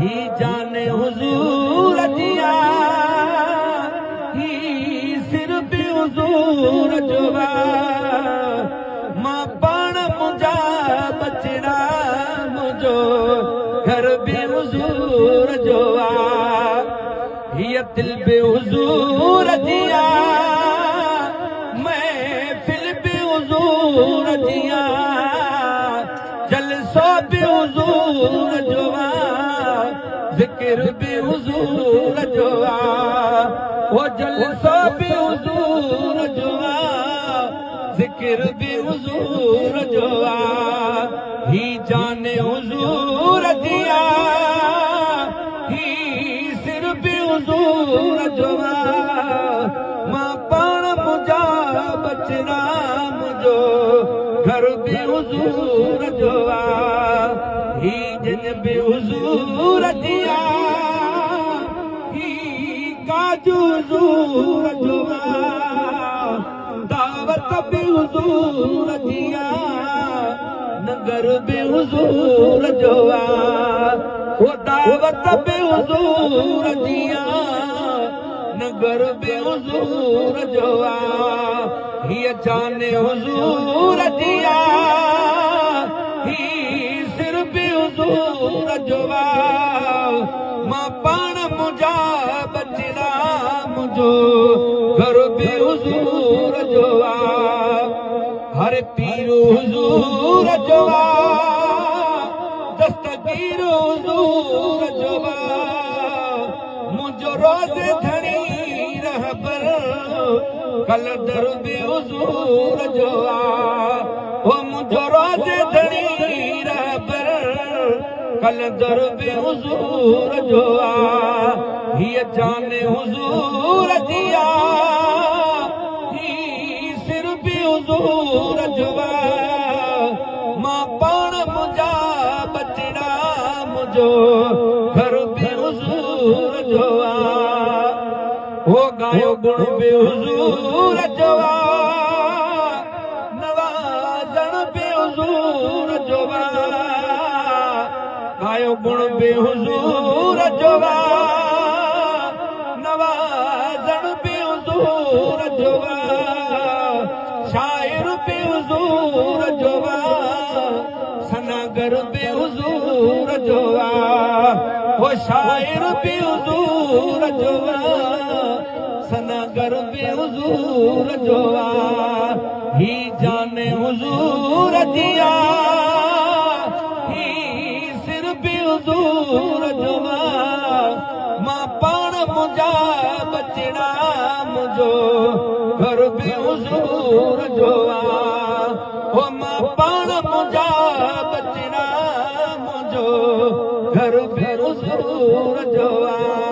ही जान हुज़ूर जी आ, ही सिर बि हुज़ूर जो आ। मां पाण मुंहिंजा बचड़ा, मुंहिंजो घर बि हुज़ूर जो आ। हीअ दिल बि हुज़ूर जी आ, महफ़िल बि हुज़ूर जी आ, जलसो बि हुज़ूर जो आ, ज़िक्र बि हुज़ूर जो आ। ओ जलसो बि हुज़ूर जो आ, ज़िक्र बि हुज़ूर जो आ। ही जान हुज़ूर जी आ, ही सिर बि हुज़ूर जो आ। मां पाण मुंहिंजा बचड़ा, मुंहिंजो घर बि हुज़ूर जो आ। ही जन बि हुज़ूर जी आ, ही काज हुज़ूर जो आ, दावत बि हुज़ूर जी आ, नगर बि हुज़ूर जो आ। ओ दावत बि हुज़ूर जी आ, नगर बि हुज़ूर जो आ। हीअ जान हुज़ूर जी आ, ही सिर बि हुज़ूर जो आ। मां पाण मुंहिंजा बचड़ा, मुंहिंजो घर बि हुज़ूर जो आ। हर पीर हुज़ूर जो आ, दस्तगीर हुज़ूर जो आ। मुंहिंजो रोज़ धणी रहबर, कलंदर बि हुज़ूर जो आ। ओ मुंहिंजो रोज़ धणी रहबर, कलंदर बि हुज़ूर जो आ। हीअ जान हुज़ूर जी आ, ही सिर बि हुज़ूर जो आ। मां पाण मुंहिंजा बचड़ा, मुंहिंजो घर बि हुज़ूर जो आ। ओ गायो गुण बि हुज़ूर जो आ, नवाज़ण बि हुज़ूर जो आ। गायो गुण बि हुज़ूर जो आ, नवाज़ण बि हुज़ूर जो आ। शाइर बि हुज़ूर जो आ, सनागर बि हुज़ूर जो आ। ओ शाइर बि हुज़ूर जो आ, सनागर बि हुज़ूर जो आ। ही जान हुज़ूर जी आ, ही सिर बि हुज़ूर जो आ। मां पाण मुंहिंजा बचड़ा, मुंहिंजो घर बि हुज़ूर जो आ। ओ मां पाण मुंहिंजा बचड़ा, मुंहिंजो घर बि हुज़ूर जो आ।